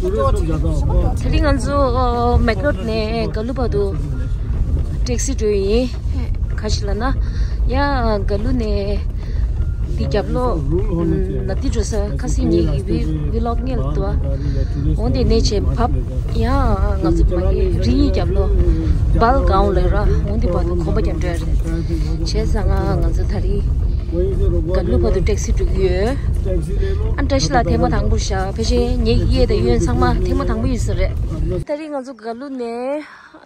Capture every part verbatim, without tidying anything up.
དེ་རིང་ང་ཚོ་ཨོ་མེག་ལོར་ནས་ག་ལུ་བར་དུ་ཊེག་སི་འགྲོ་ཡིན། ག་ཞིག་ལ་ན་ཡང་ག་ལུ་ནས་དེ་རྒྱབ་ལོགས་ན་དེ་འགྲོ་ས་ཁ་སང་ངེད་ཀྱི་ཝི་ཝི་ལོག་ངེད་ལ་འདུག་འོན་ཏེ་ནས་བྱས་བབ་ཡང་ང་ཚོ་མ་གི་རི་གཉིས་རྒྱབ་ལོགས་སྦལ་གའོན་ལ་ར། འོན་ཏེ་བར་དུ་གོམ་པ་རྒྱབ་འགྲོ་ཡ་རེད། བྱས་ཙང་ང་ང་ཚོ་ད་རིང་ག་ལུ་བར་དུ་ཊེག་སི་འགྲོ་གི་ཡོད། ཨ་བཀྲ་ཤིས་ལགས་ཐེངས་མ་དང་པོ་ཤག་ཕལ་ཆེར་ངེད་ཀྱི་གཡས་དང་གཡོན་ཚང་མ་ཐེངས་མ་དང་པོ་ཡིན་ས་རེད། ད་རིང་ང་ཚོ་ག་ལུ་ནས་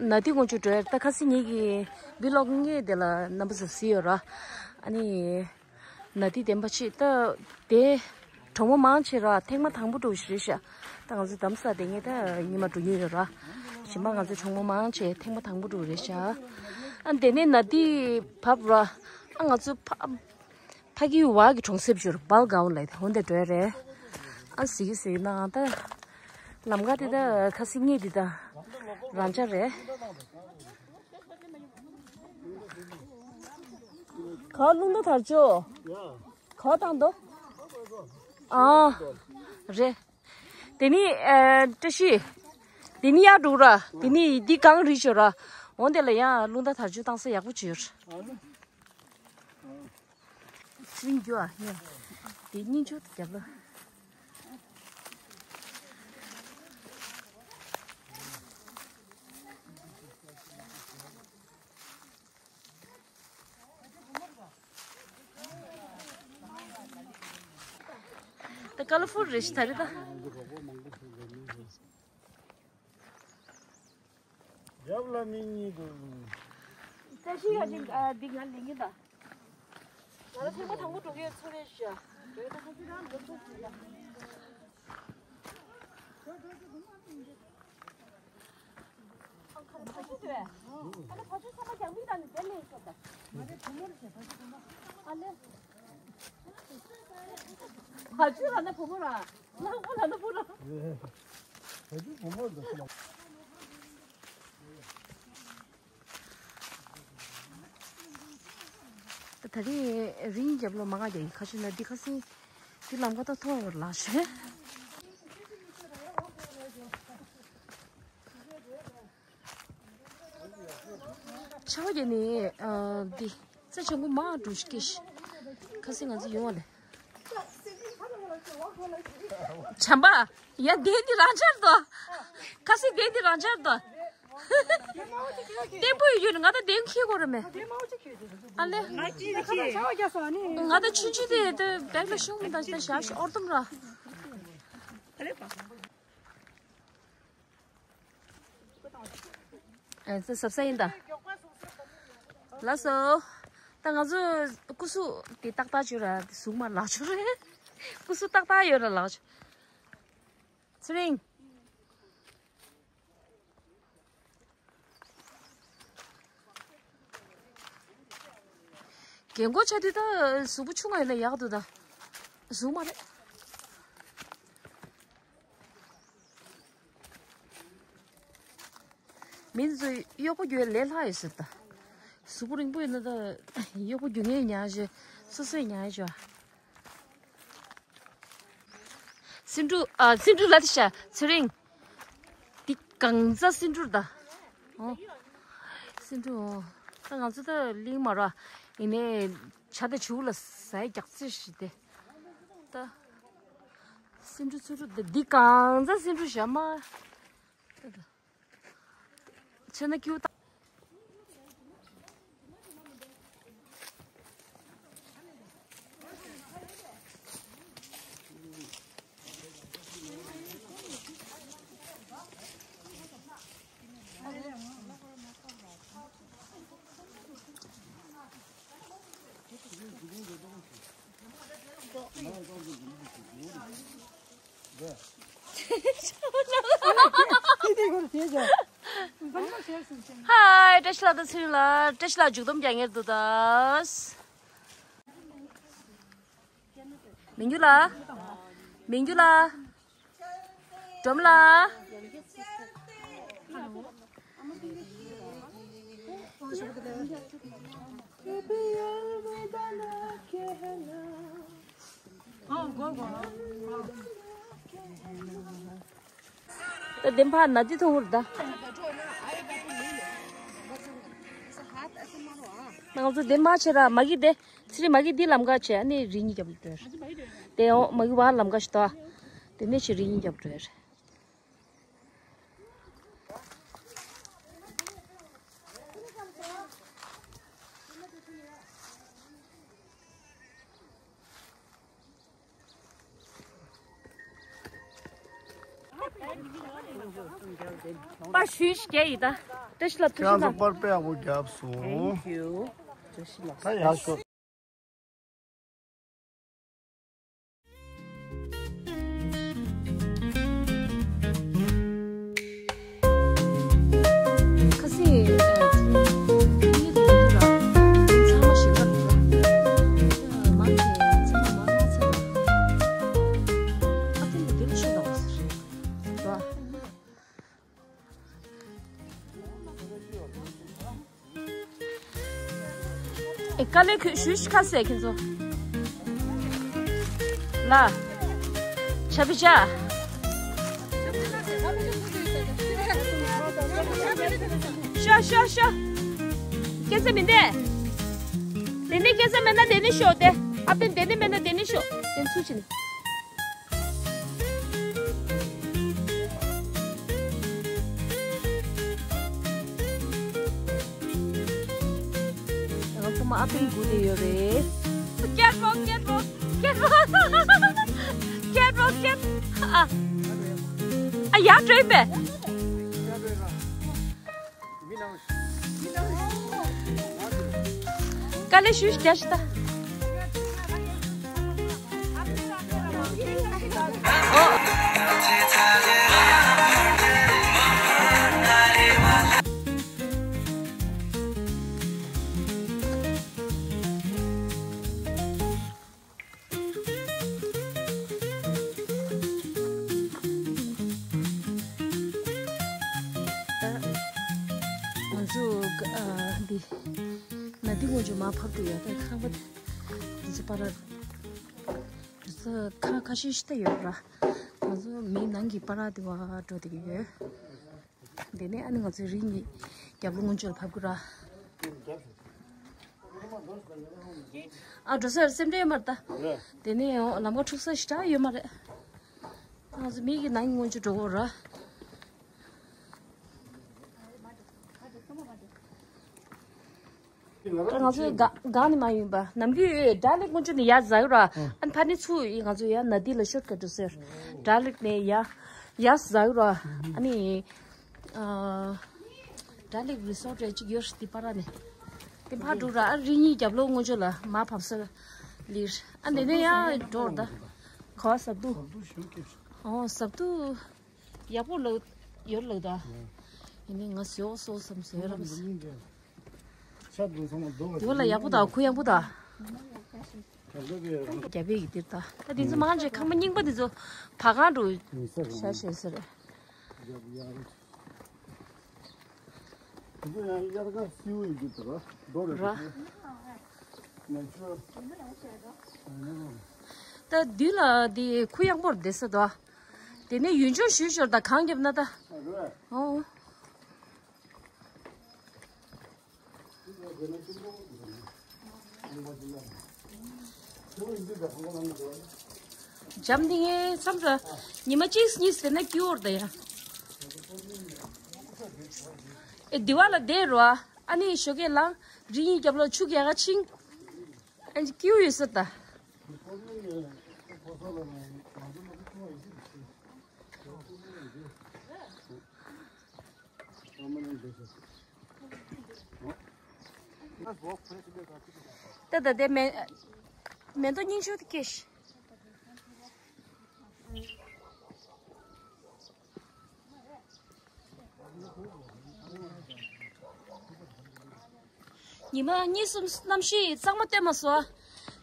ན་དེ་ངོ་ཅུ་འགྲོ་ཡ་རེད། ད་ཁ་སང་ངེད་ཀྱི་ཝི་ལོག་ངེད་དེ་ལ་རྣམ་པ་ཚོ་གཟིགས་ཡོད་ར། ཨ་ནི། ན་དེ་བདེན་པ་ཆེ་ད་དེ། གྲོགས་མོ་མང་ཆེ་ར་ཐེངས་མ་དང་པོ་འགྲོ་བཞིན་རེད་ཤག་ད་ང་ཚོ་དྷ་རམ་ས་ལ་དེ་ངས་ད་ཉི་མ་འགྲོ་མྱོང་ཡོད་ར། གཞན་པ་ང་ཚོ་གྲོགས་མོ་མང་ཆེ་ཐེངས་མ་དང་པོ་འགྲོ་རེད་ཤག་ཨ་དེ་ནས་ན་དེ་བབས་ར། ཨ་ང་ཚོ་ཕ་ཕ་གི་བ་གི་གྲོང་གསེབ་ཅིག་ཡོད་ར། སྦལ་གའོན་ལབ་དེ་འོན་ཏེ་འགྲོ་ཡ་རེད། ཨ་གཟིགས་གཟིགས་ན་ད་ལམ་ཁ་དེ་ད་ཁ་སང་ངེད་དེ་ད་རང་འཇགས་རེད། ག་རླུང་རྟ་དར་ལྕོག་ག་བཏང་འདུག་ཨ་རེད། དེ་ནི་ཨ་བཀྲ་ཤིས། དེ་ནི་ཡར་འགྲོ་ར། དེ་ནི་འདི་གངས་རི་ཞོ་ར། འོན་ཏེ་ལ་ཡང་རླུང་རྟ་དར་ལྕོག་བཏང་ས་ཡག་པོ་ཅིག་ཡོད་ར། སྲིང་རྒྱུ་ཨ་ཡ། དེ་སྙིང་ཆུ་རྒྱབ་ལ། ད་ཀ་ལ་ཕུར་རེ་ཞིག་ད་རེད་ད། རྒྱབ་ལ་མི་གཉིས་འདུག་བཀྲ་ཤིས་ཡ་འདི་ཨ་འདི་ང་ལེན་གྱི་ད། ང་ལ་ཐེངས་མ་དང་པོ་འགྲོ་གི་ཡོད་ཚོར་རེ་ཞུ། འགྲོ་ཡོད་ད་ཁ་ཅིག་རང་འགྲོ་ཚོར་ཚོར་ཡ། ཕ་ཆུ་དོད། ཨ་ནི་ཕ་ཆུ་ཚང་མ་རྒྱང་མིག་དང་ནི་དེ་ལས་ཤོག་ད། ང་རེ་བུ་མོར་བྱེད་ཕ་ཆུ་ཚང་མ། ཨ་ལེ། ཕ་ཆུ་ལ་ན་བུ་མོ་ར། ལག་པ་ལ་ན་བུ་ར། ཕ་ཆུ་བུ་མོ་འདུག་ལ། ད་ད་རིང་རི་རྒྱབ་ལོ་མ་ག་རྒྱ་ཡིན་ཁ་ཤས་ན་འདི་ཁ་སིང་འདི་ལམ་ཁ་ད་མཐོང་བར་ལགས་ཤེ། ཆ་བ་རྒྱ་ནི་འདི་རྩེ་ཆེན་པོ་མ་འགྲོ་ཤི་ཀེ་ཤི་ཁ་སིང་ང་ཚོ་ཡོང་བ་ལས། བྱམས་པ། ཡ་དེ་འདི་རང་ཆར་དོ། ཁ་སིང་དེ་འདི་རང་ཆར་དོ། བརྟན་པོ་ཡོད་ཡོད་ང་ད་དེ་ཁྱི་གོ་ར་མེ། ཨ་ལེ། ང་ད་ཆུ་ཆུ་དེ་དེ་བེག་ལ་ཤུང་མི་ད་ད་ཞག་ཤག་ཨོར་དུམ་ར། ཨེ་ཙི་ཟབ་ས་ཡིན་ད། ལགས་སོ། ད་ང་ཚོ་སྐུ་གཟུགས་དེ་ཏག་ཏག་བྱོས་ར་དེ་གཟུགས་མ་ལག་ཆོ་རེད། སྐུ་གཟུགས་ཏག་ཏག་ཡོད་ར་ལག་ཆོ། ཚེ་རིང་། རྒན་གོག་ཆགས་དུས་ད་གཟུགས་པོ་ཆུང་ང་ཡིན་ན་ཡག་འདུག་ད། གཟུགས་མ་རེད། མི་ཚོས་གཡོག་པོ་རྒྱུག་ལས་སླ་ཡོད་ཟེར་ད། གཟུགས་པོ་རིང་པོ་ཡིན་ན་ད་གཡོག་པོ་རྒྱུག་མཁན་ཉག་ཅིག་སོ་སོས་ཉག་ཅིག་སེང་འབྲུག་ཨ་སེང་འབྲུག་ལ་དེ་ཤ་ཚེ་རིང་། འདི་གངས་རྫ་སེང་འབྲུག་ད། ཨོ། སེང་འབྲུག་ཨོ། ད་ང་ཚོ་ད་གླིང་མ་ར་ཡིན་ནའི་བྱ་དང་བྱིའུ་ལ་ཟས་རྒྱག་རྩིས་ཤིག་དེ། ད། སེང་འབྲུག་སེང་འབྲུག་ད་འདི་གངས་རྫ་སེང་འབྲུག་ཞྭ་མ། ད་ད། ཆེ་ན་ཀྱུ་ད། ཧའི། བཀྲ་ཤིས་ལགས་དང་ཚེ་རིང་ལགས། བཀྲ་ཤིས་ལགས་མཇུག་བསྡོམས་རྒྱག་ངེར་འདུག་ད། མི་འགྱུར་ལགས། མི་འགྱུར་ལགས། སྒྲོལ་མ་ལགས། ད་དེ་ཕར་ན་དེ་མཐོང་བར་ད། ང་ཚོ་དེ་མ་ཆེ་ར་མ་གི་དེ། ཚེ་རིང་མ་གི་དེ་ལམ་ཁ་ཆེ་ཨ་ནི་རི་གཉིས་རྒྱབ་ལ་འགྲོ་ཡ། དེ་འོ་མ་གི་བ་ལམ་ཁ་ཞིག་ཏོ། དེ་ནས་ཆེ་རི་གཉིས་རྒྱབ་འགྲོ་ཡ། པ་ཞུས་ཀྱི་ཡིན་ད། བཀྲ་ཤིས་ལགས་ཐུགས་རྗེ་གནང་། ཁྱེད་རང་ཚོ་པར་དཔེ་ཡག་པོ་བརྒྱབ་སོང་། Thank you. བཀྲ་ཤིས་ལགས། ད་ཡག་ཤོག་ཁ་སང་ཚང་མ་ཞིག་ལ་མ་ཚད་ཚང་མ་མ་ཚད་ལ་ཨ་ཐེན་དེ་འདྲ་ཆོད་ལ་འོ་ཟེར་རེད་བ། ཨེ་དཀའ་ལས་ཁུལ་ཞུ་ཤི་ཁ་སེ་ཁྱེད་ཚོ། ལ། ཆ་བི་ཆ། ཤོ་ཤོ་ཤོ། སྐད་ཆ་མི་འདས། དེ་ནས་སྐད་ཆ་མེད་ན་དེ་ནས་ཤོག་དེ། ཨ་ཕན་དེ་ནས་མེད་ན་དེ་ནས་ཤོག་དེ་ཚུལ་བྱས་ནས། ང་ཚང་མ་ཨ་ཕའི་མགོ་ནས་ཡོད་རེད། Catwalk, catwalk, catwalk. Catwalk, cat. ཨ། ཨ་ཡར་འགྲོ་ཡིན་པས། དཀའ་ལས་ཞུས་རྒྱ་ཞིག་ད། ང་ཚོ་འདི་ན་དི་སྔོན་ཆད་མར་ཕབ་འགྲོ་ཡ་ད་ཁང་པ་འདི་ཚོ་པར་ར་ཁ་ཁ་ཤས་ཤིག་ད་ཡོད་ར། ང་ཚོ་མིའི་ནང་གི་པར་ར་དེ་བ་འགྲོ་བསྡད་ཀྱི་ཡོད། དེ་ནས་ཨ་ནི་ང་ཚོའི་རི་གཉིས་རྒྱབ་ལོགས་སྔོན་ཆད་ལ་ཕབ་དགོས་ར། ཨ་འགྲོ་ས་སེམས་ཁྲལ་མ་རེད་ད། དེ་ནས་ཡང་ལམ་ཁ་འཁྲུག་ས་ཞེ་དྲག་ཡོད་མ་རེད། ང་ཚོ་མི་གི་ནང་སྔོན་ཆད་འགྲོ་དགོས་ར། ད་ང་ཚོའི་སྒང་སྒང་ནས་མ་ཡིན་པ་ནམ་རྒྱུན་ཡོད་ཌལ་ལེག་སྔོན་ཆད་ནས་ཡར་འཛེགས་ར། ཨ་ནི་ཕ་ནི་ཚུར་ཡིན་ང་ཚོ་ཡར་ན་དི་ལ་ཤོར་ཊ་ཀཊ་འགྲོ་ཟེར། ཌལ་ལེག་ནས་ཡར་ཡར་འཛེགས་ར། ཨ་ནི། ཨ། ཌལ་ལེག་རི་སོར་ཊ་རེ་གཅིག་ཡོད་རེད་དེ་པར་ར་ནས། དེ་ཕར་འགྲོ་ར་ཨ་རི་གཉིས་རྒྱབ་ལོགས་སྔོན་ཆད་ལ་མར་ཕབ་ས་ལིར། ཨ་འདི་ནས་ཡར་འགྲོ་ར་ད། ག་བ་ཟབ་ཏུ། ཨོ་ཟབ་ཏུ། ཡག་པོ་ལགས་ཡོད་ལགས་ད། ཡིན་ནའི་ང་ཟོས་སོ་བསམ་ཟོས་རམ་ཟེར། དེ་བ་ལ་ཡག་པོ་དང་གུ་ཡངས་པོ་དང་། རྒྱ་བལ་གྱི་འདིར་ད། ད་དེ་ཚོ་མང་ཆེ་ཁང་པ་རྙིང་པ་དེ་ཚོ་ཕ་གང་འགྲོ་ཤ་ཤེས་ཟེར། དེ་ཚོ་ཡང་དབྱར་ཁ་སེའུ་ཡིན་གྱི་འདུག་ར། རྡོ་རེད། ར། ནེ་ཆུ་རལ། ད་དུས་ལ་དེ་གུ་ཡངས་པོར་བསྡད་ས་དོ། དེ་ནས་ཡུལ་ལྗོངས་ཞུས་ཞོར་དང་གངས་རྒྱབ་ན་ད། ཨོ། འཇམ་འདི་ངའི་མཚམས་ར། ཉི་མ་གཅིག་གཉིས་ཟེར་ན་སྐྱིད་པོ་རེད་ད་ཡ། ཨེ་དེ་བ་ལ་བསྡད་རོ། ཨ་ནི་ཞོགས་ཀས་ལངས་རི་གཉིས་རྒྱབ་ལོགས་ཆུ་རྒྱག་ག་ཕྱིན། ཨེ་སྐྱིད་པོ་ཡོད་ས་ད། ད་ད་དེ་མེ་མེ་ཏོག་སྙིང་ཤོས་དེ་སྐྱེས། ཉི་མ་གཉིས་གསུམ་གནམ་གཤིས་གཙང་མ་སྟོན་མ་སོང་།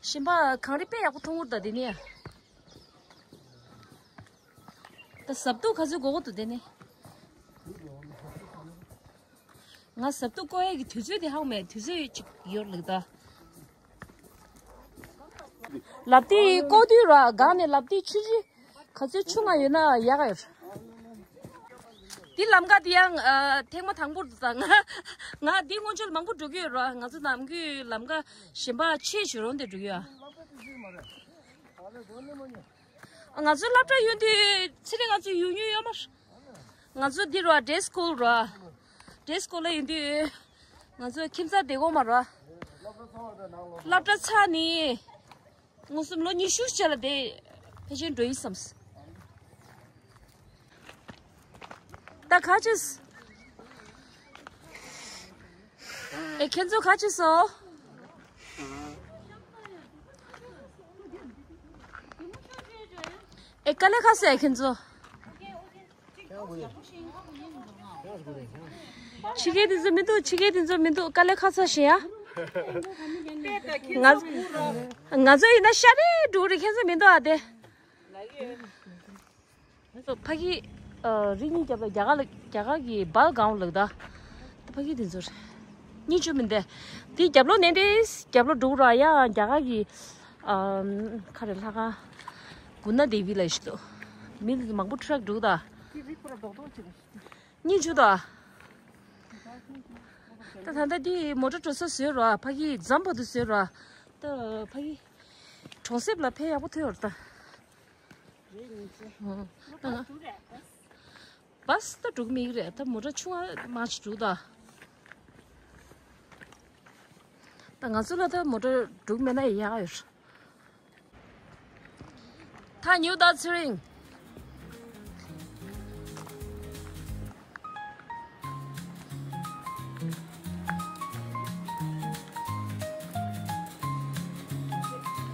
ཞིམ་པ་གངས་རི་དཔེ་ཡག་པོ་མཐོང་གི་རེད་ད་དེ་ནས། ད་ཟབ་ཏུ་ག་ཚོད་འགོར་གི་འདུག་དེ་ནས། ང་ཟབ་ཏུ་བསྐོར་ཡས་ཀྱི་དུས་ཚོད་དེ་ཧ་གོ་མེད་དུས་ཚོད་ཅིག་ཡོད་ལགས་ད། ལབ་ཏི་བསྐོར་དུས་ར་སྒང་ནས་ལབ་ཏི་ཆུ་ཆུ་ག་ཚོད་ཆུང་ང་ཡོད་ན་ཡག་ག་ཡོད། འདི་ལམ་ཁ་འདི་ཡང་ཨ་ཐེངས་མ་དང་པོ་དང་ང་ང་འདི་སྔོན་ཆད་མང་པོ་འགྲོ་གི་ཡོད་ར། ང་ཚོ་ནམ་རྒྱུན་ལམ་ཁ་གཞན་པ་ཆེ་ཞུ་རོང་དེ་འགྲོ་གི་ཡོད། ང་ཚོ་སློབ་གྲྭ་ཡོད་དུས་ཚེ་རིང་ང་ཚོ་ཡོང་མྱོང་ཡོད་མ་རེད། ང་ཚོ་འདི་ར་ཌེ་སི་ཀུལ་ར། ཌེ་སི་ཀུལ་ལ་ཡིན་དུས་ང་ཚོ་ཁྱིམ་ཚང་བདེ་གོ་མ་ར། སློབ་གྲྭ་ཚར་ནི། མངོན་སུམ་ལོ་ཉི་ཤུ་ཅིག་ལ་དེ་ཕལ་ཆེར་འགྲོ་ཡི་བསམས། ད་ག་ཅིས། ཨེ་ཁྱེད་ཚོ་ག་ཅིས་སོ། ཨེ་དཀའ་ལས་ཁག་སོང་ཨེ་ཁྱེད་ཚོ། ཕྱི་རྒྱལ་དེ་ཚོ་མི་འདུག་ཕྱི་རྒྱལ་དེ་ཚོ་མི་འདུག་དཀའ་ལས་ཁག་ས་ཞེ་ཡ། ང་ང་ཚོ་ཡིན་ན་ཤ་རེ་འགྲོ་རེ་ཁྱེད་ཚོ་མི་འདུག་ཨ་དེ། ཕ་གི་རི་གཉིས་རྒྱབ་ལ་རྒྱ་གར་ལ་རྒྱ་གར་གི་སྦལ་གང་ལག་ད། ཕ་གི་དེ་ཚོ་རེད། གཉིས་བཅུ་མི་འདས། དེ་རྒྱབ་ལོག་ནས་དེ་རྒྱབ་ལོག་འགྲོ་ར་ཡ་རྒྱ་གར་གི་ཨམ་ཁ་རེ་ལྷ་ཁང་གུ་ན་དེ་བི་ལ་ཞིག་འདུག་མི་མང་པོ་ཁྲག་འགྲོ་ད། གཉིས་བཅུ་དང་། ད་ད་ལྟ་འདི་མོ་ཊ་འགྲོ་ས་བཟོས་ར་ཕ་གི་འཛམ་བུ་དུ་བཟོས་ར། ད་ཕ་གི་གྲོང་གསེབ་ལ་ཕེབས་ཡག་པོ་ཐོན་ཡོད་ར་ད། རེད་ཡིན་ཚེ། ཨ། ལོ་ད་དྲུག་རེད་བས། བས་ད་འགྲོ་གི་མེད་ཀྱི་རེད་ད་མོ་ཊ་ཆུང་བ་མ་ཅིག་འགྲོ་ད། ད་ང་ཚོ་ལ་ད་མོ་ཊ་འགྲོ་གི་མེད་ན་ཡག་ཡོད། ཐག་ཉེ་བོ་ད་ཚེ་རིང་།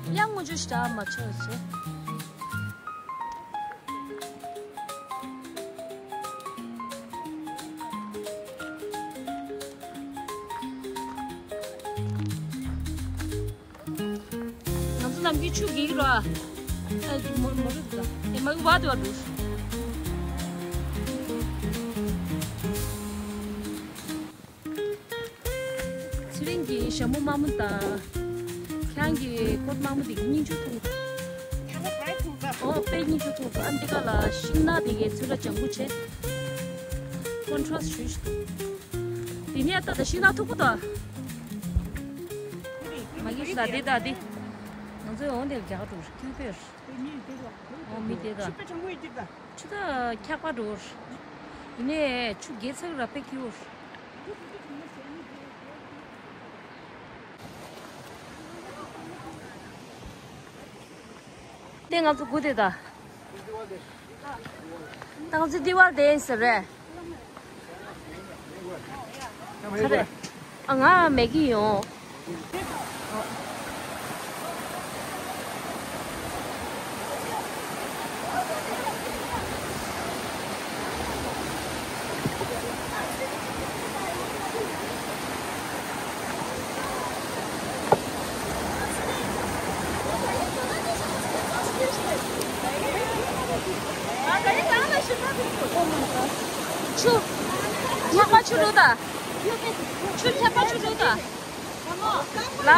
ཡང་ངུ་ཆུ་ཞིག་མ་ཆོད་ཚེ། ང་ཚོ་ནམ་རྒྱུན་ཆུ་རྒྱག་གི་རོ། ཨ། མོ་མོ་རུ་དུ་ཨེ་མ་གི་བ་དུ་བ་འགྲོ། ཚེ་རིང་གི་ཞྭ་མོ་དམར་མོ་དང་། ཁྱེད་རང་གི་ཀོ་ཊི་དམར་མོ་དེ་གི་སྙིང་ཆུ་འཐུང་། ཨོ་དཔེ་སྙིང་ཆུ་འཐུང་། ཨ་འདི་ག་ལ་ཤིང་ནགས་དེ་གའི་ཚུལ་ལ་ལྗང་གུ་བྱས། ཀོན་ཊ་རཱ་སི་ཊི་ཞུས། དེ་ནས་ད་ད་ཤིང་ནགས་མཐུག་པོ་དང་། མ་གི་ཤ་དེ་ད་དེ། ང་ཚོའི་འོང་དེར་རྒྱག་འགྲོ་ཁྱོད་པེར། འོ་མི་དེ་ད། ཆུ་དཔེ་གྲང་མོ་ཡིན་གྱི་ད། ཆུ་ད་འཁྱག་པ་འགྲོ། ཡིན་ནས་ཆུ་རྒྱས་ཚར་ར་པེ་ཁྱིའོ། དེ་ང་ཚོ་དགུ་དེ་ད། ད་ང་ཚོ་དི་ཝར་དེ་ཟེར་རེད། ག་རེ། ཨ་ང་མེ་གི་ཡོང་། ཆུ། ཆག་པ་ཆུ་རུ་ད། ཆུ་ཆག་པ་ཆུ་རུ་ད། ལ།